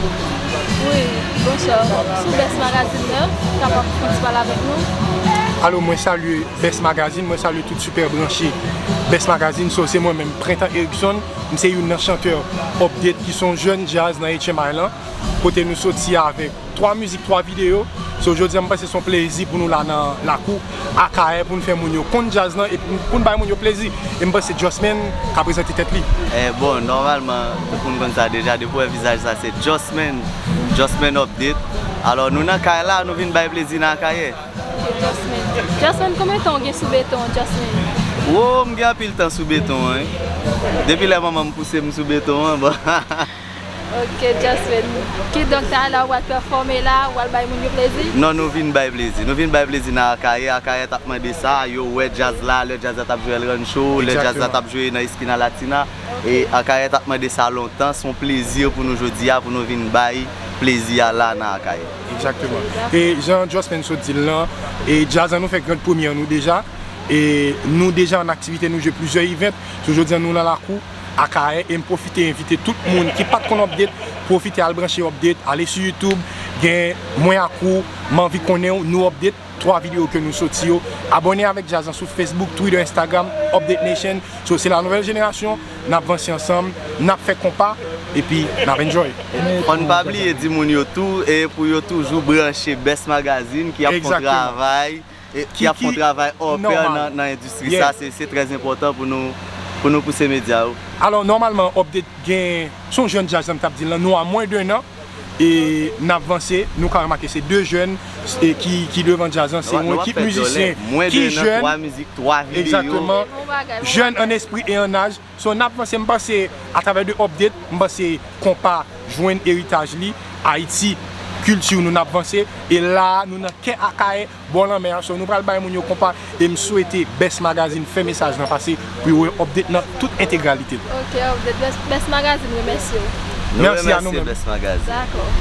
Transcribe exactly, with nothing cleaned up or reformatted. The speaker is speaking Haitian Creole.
Wi, bonswa. Sou Best Magazine nan, kapab fè yon ti pale avèk nou? Alo, mwen salye Best Magazine, mwen salye tout sipè branche Best Magazine. So, se mwen menm, Prentan Erickson, m se youn nan chantè Update ki se yon jèn djaz nan H M I lan, kote nou soti avèk twa mizik, twa videyo. So, jodi a, m panse se yon plezi pou nou la nan lakou Akayè pou n fè moun yo konn djaz lan epi pou n bay moun yo plezi. E m panse Josman ka prezante tèt li. Eh, bon, nòmalman, tout moun konn sa deja. Depi w wè vizaj sa, se Josman. Josman Update. Alò, nou nan kay la, nou vin bay plezi nan Akayè. Ok, Josman. Josman, konbyen tan w gen sou beton an, Josman? Wo, m gen anpil tan sou beton an, wi. Depi lè manman m pouse m sou beton an, bon. Ok, Josman. Kidonk, talè w pral pèfòme la, w pral bay moun yo plezi? Non, nou vin bay plezi. Nou vin bay plezi nan Akayè. Akayè t ap mande sa. Yo wè djaz la, lè djaz la t ap jwe El Rancho, lè djaz la t ap jwe nan Esquina Latina. E Akayè t ap mande sa lontan. Se yon plezi pou nou jodi a, pou nou vin bay plezi a la nan Akayè. Egzakteman. E jan Josman sot di l lan, e djaz la nou fè grand premyè nou deja. E nou deja an aktivite, nou jwe plizyè event. So, jodi a nou nan lakou Akayè e m pwofite envite tout moun ki pa t konn Update, pwofite al branche Update, ale sou YouTube, gen Mwen ak ou, M anvi konnen w, nou Update, twa videyo ke nou soti yo. Abòne avèk djaz lan sou Facebook, Twitter, Instagram, Update Nation. So, se la nouvelle génération, n ap vanse ansanm, n ap fè konpa, epi n ap enjoy. Fò n pa bliye di moun yo tou, e pou yo toujou branche Best Magazine ki ap fè yon travay, e ki ap fè yon travay hors pair nan, nan endistri sa, se, se trè enpòtan pou nou, pou nou pouse medya yo. Alò, nòmalman, Update gen, se yon jèn djaz lan m t ap di l lan, nou a mwen de nan, e n ap vanse, nou ka remake se de jèn e ki, ki devan djaz lan, se yon ekip mizisyen ki jèn, egzakteman, jèn an espri e an aj. So, n ap vanse, m panse, atravè de Update, m panse konpa jwenn eritaj li, Ayiti, kilti nou, n ap vanse. E la a, nou nan kè Akayè, bò lanmè a. So, nou pral bay moun yo konpa e m swete Best Magazine fè mesaj lan pase pou yo wè Update nan tout entegralite l. Ok, Update, Best, Best Magazine remèsye w. Mèsi a nou menm. Dakò.